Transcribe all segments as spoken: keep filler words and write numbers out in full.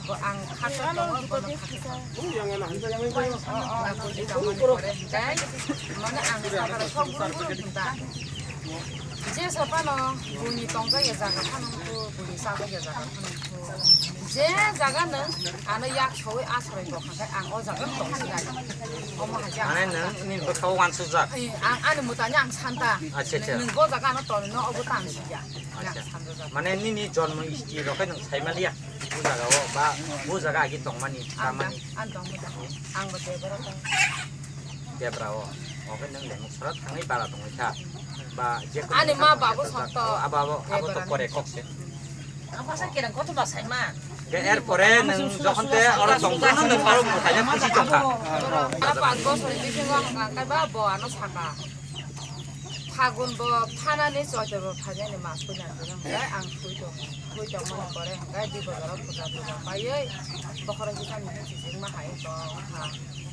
Ang khato tongo, bono khato tongo. Ang buji tongmani pore hwnkhe, mane ang sakha sok gurung gurung hwnta. Je sa phano buini tongjakya jaga phano wngkhu, buini chajakya jaga phano wngkhu. Je jaga nwng ano yak sawi aswrwi tongkha khe ang o jaga tongsinai. Omo hai khe ang Mane sakha. Nwng nini bwkhao wansukjak? Ai, ang ani mwtani ang santa. Acha, acha. Nwng bo jaga ano tonwi no obo ta ang siya. Acha. Ang sanjajak. Mane nini jonmo isti rok khe nwng saimaliya? Bu jaga o ba bu jaga agi tongmani, Ang tamani. Ang tongmani. Ang bo Debra tong. Debra o. Oke nwng Lemuksora thangwi bara tongwi kha. Ba je Ani ma babu sokto. Abo abo abo to Debra. Pore kok se. Ang basa kerang koto ba saima. Ge er pore nwng jokhon te oro tongphuru nwng oro mwtaina khusi tongkha. Ora pas bosor ni bisingo ang kangkai ba bo ano saka. Phagun bo phanani Choitor bo phainani mas puina dino hwnkhe ang thwi tong, thwi tongmani pore hwnkhe di bojaro puja puja paiwi bokhorok kisa mihing sijikma hai tong kha.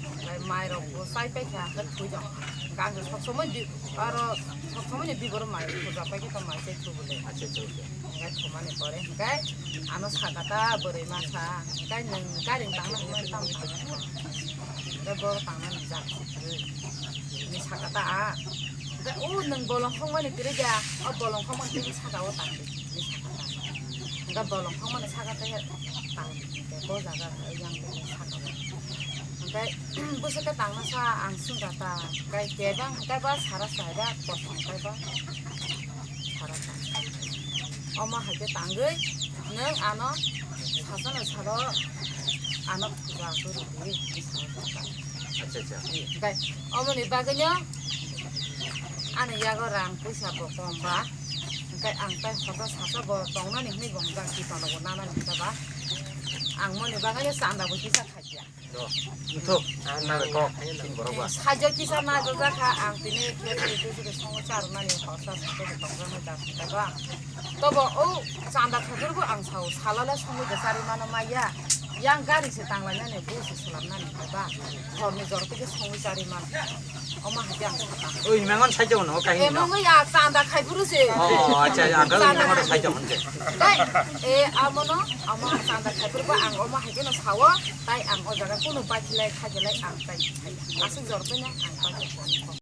Hwnkhe mairok bo chai paikha hwnkhe thwi tong kha. Hwnkhe ang sok somoi di, aro sok somoi ni di borok mai puja paikhe tong mai se thubule. Acha, acha, acha. Hwnkhe thumani pore hwnkhe ano saka ta bwrwi masa hwnkhe nwng gari tangna hwnwi tamo tangna hwnkhe bo tangna nijak ni saka ta a hwnkhe o nwng bolong khongmani kwrwi da o bolong khongmani kwrwi saka o tangdi ni saka ta hwnkhe bolong khongmani saka ta tangdi hwnkhe bo jaga yang tini saka o hwnkhe bwswk khe tangna sa ang swngkha ta hwnkhe kebeng hwnkhe ba sara sai da kosong hwnkhe ba Omo hai khe tangwi nwng ano sasano salo ano puja khe rwdi. Acha, acha. Hwnkhe omoni bagwino ani yago rang puisa bo kom ba. Hwnkhe ang tai hoto sasa bo tongnani hwnwi bo hwnjak, kipango nanani hwnjak ba. Ang moni bagwino chanda bo kisa khaikya. Wngthok, nang kok, sini borok ba. Sajak kisa najak jakha, ang tini khe tini khe tini songo charwmani horsa sakhe bo tongjak nai da, da ba. Tobo o chanda khaphuru bo ang sao, salale songwi bo charwi mano maya. Yang gari se tanglainani, bo se swnamnani, da ba. Horni jor khe songwi charwi mano. Omo hai khe ang sakha. Oi, mangon saijak no kahini no. Emang ya chanda khaphuru se. Oh, acha, ang khe mangon saijak hwnse. Dai, e, amono, amo chanda khaphuru bo ang omo hai khe no sao. Tai ang o jaga kunu baithilai khajelai ang tai thai. Aswk jor phano ang tai thai.